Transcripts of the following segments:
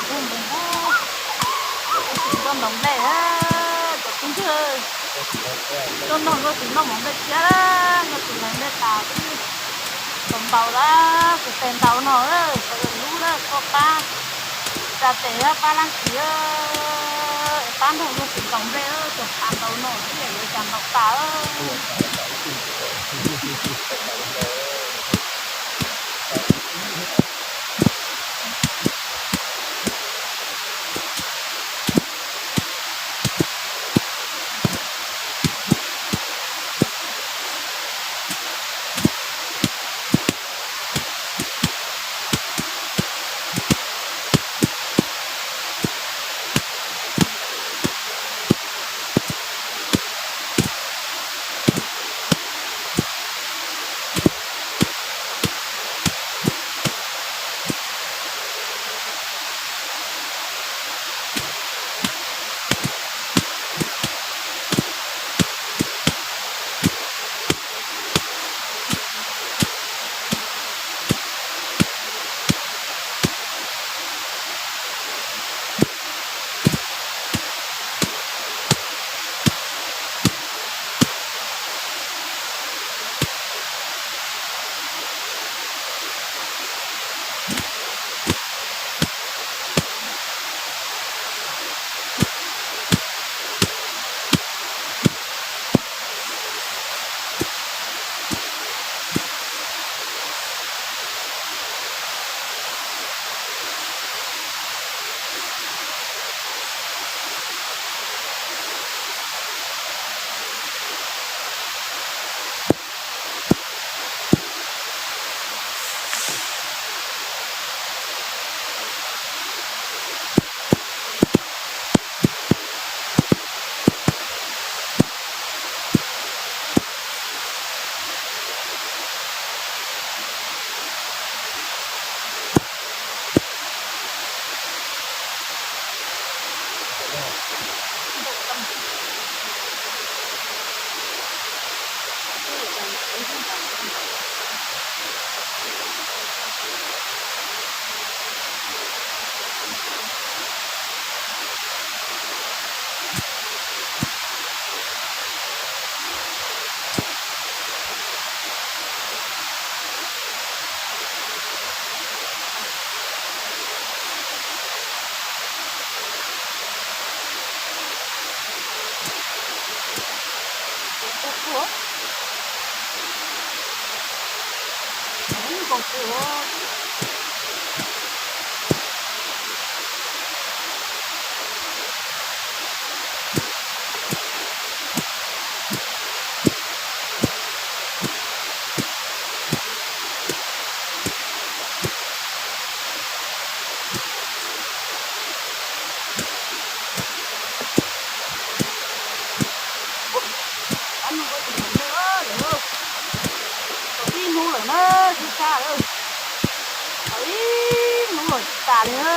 Ntuj npog npog, nkauj txiv nroj ntaus nplej, cov tub ntsuag, nroj ntaus, nkauj txiv noj mov nplej thiab, nkauj txiv hlais nplej tas, tau ntaus lawm, kuv tes ntaus no, sawv daws hlub lawm, koj pab tsa tes pab leej txiv, pab nrog nkauj txiv ntaus nplej, cov phav ntaus no twb yam yuav cas ntaus tas. Tau ib hnub lawm na, sib sab lawm. Tau ib hnub los tsis tas li.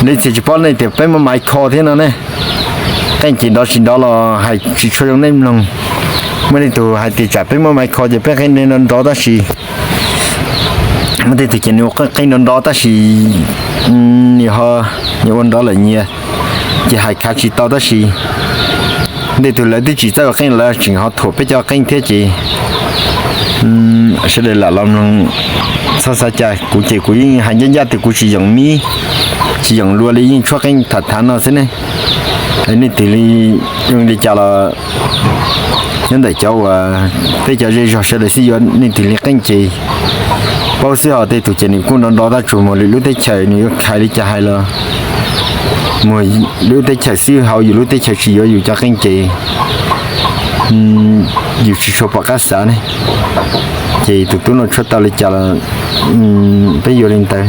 Leej txiv tsis paub nej tias peb muaj maiv kho thiab no ne. Qeej ces nrov tsis nrov los hais tsis tshua zoo nej mloog. Muaj leej tug hais tias tsam peb muaj maiv kho ces peb qeej nrov nrov tab sis muaj tej tug ces nws ua qeej nrov nrov tab sis nws ho, nws ua nrov lawm nyias, ces hais khav tsis tau tab sis tej tug lawv twb tsis txawj ua qeej lawv tseem ho thuam peb cov qeej thiab ces sawv daws lam los mloog txhob xav cas. Kuv ces kuv yeej hais ncaj ncaj tias kuv tsis yeem mib, tsis yeem lua li, yeej tshuab qeej tham thav no xwb ne. Nej twg li, zoo li cas los nyob ntawm cov uas peb cov zej zog sawv daws xij yuav nej twg li qeej ces paub xwb, ho tej tug ces nws kuj nrov nrov tab tsuas muaj lwm lub teb chaws nws yuav khais li cas hais los muaj lwm lub teb chaws xwb, hauv yus lub teb chaws tsis yuav yus cov qeej ces yus tsis tshua pom qab xav ne. Ces tus tub no tshuab tau li cas los peb yuav li ntawd.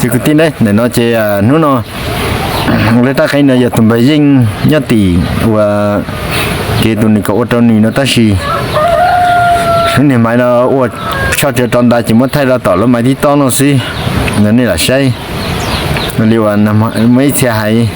Kwv tij, ntawm no ces hnub no lawv rab qeej no yog tus npawg Yeej nyob tim uas kev tus nws kom ua rau nws no, tab sis lub niag maiv no ua tshaj tsawv rau ntais ces muab thaij rau tom lub maiv tib tob no xwb. Ntawd nej lam saib li uas muaj ib txhia hais